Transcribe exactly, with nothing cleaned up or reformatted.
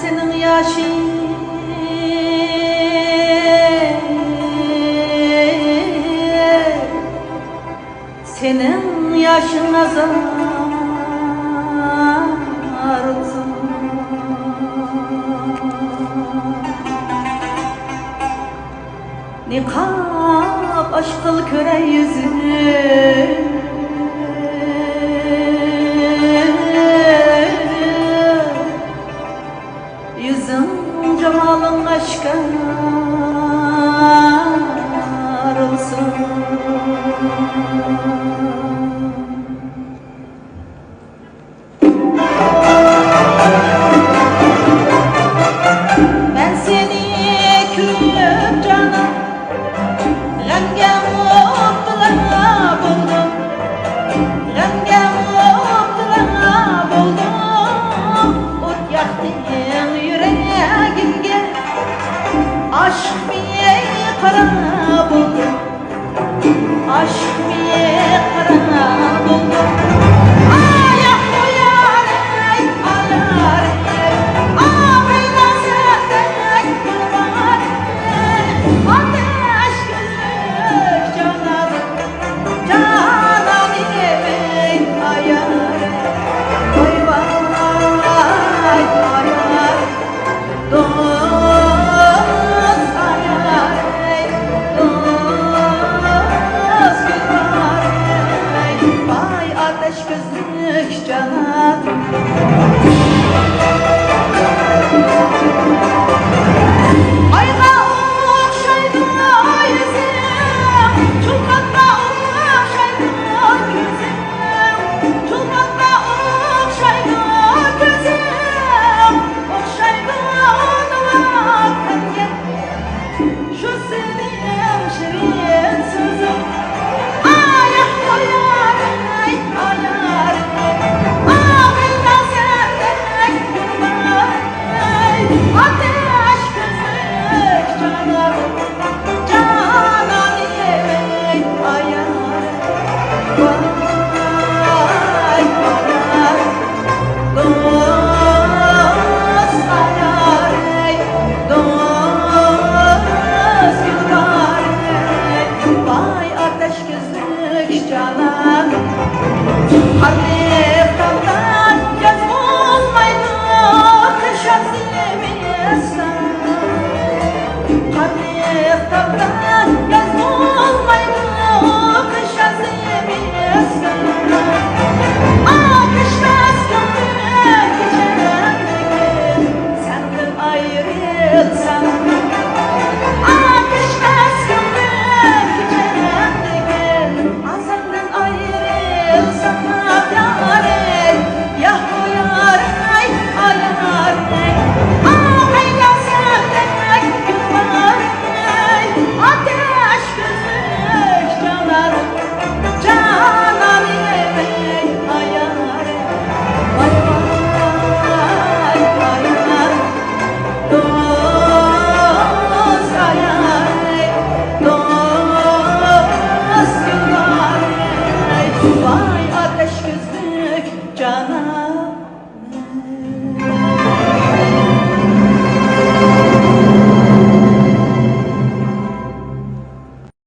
سېنىڭ ياشىڭ، سېنىڭ ياشىڭ ئازار بولسۇن. نىقاب ئاچقىل كۆرەي يۈزۈڭ، يۈزۈڭ جامالىڭ ئاشكارا بولسۇن. مەن سېنى كۆرۈپ جانان، غەمگە مۇپتىلا بولدۇم، غەمگە مۇپتىلا بولدۇم. ئوت ياقتىڭ يۈرەكىمگە، ئاشىق مېيىقارا بولدۇم. ئاشىق مېيىقارا بولدۇم. ئاياق قويارەي، ئايارەي، ئاپەيلا سەندەك گۈلبارەي. ئاتەش كۆزلۈك جانانىم، جانانىم ئايارەي. ۋاي، ۋاي، ئايارەي. دوست ئايارەي، دوست گۈلبارەي، ۋاي ئاتەش كۆزلۈك جانان. ئايغا ئوخشايدۇ يۈزۈڭ، چولپانغا ئوخشايدۇ كۆزۈڭ، چولپانغا ئوخشايدۇ كۆزۈڭ. ئوخشايدۇ ئۇنىڭغا قەتئىي، شۇ سېنىڭ شېرىن سۆزۈڭ. ئاياق قويارەي، ئايارەي، ئاقىل نازەندەك گۈلبارەي، ئاتەش كۆزلۈك جانانىم. جانانىم ئايار، ۋاي ئايار، دوست ئايار، دوست گۈلبارەي، ۋاي ئاتەش كۆزلۈك جانان. قارلىق تاغدا ياز بولمايدۇ، قىش ياز يېمىسا. قارلىق تاغدا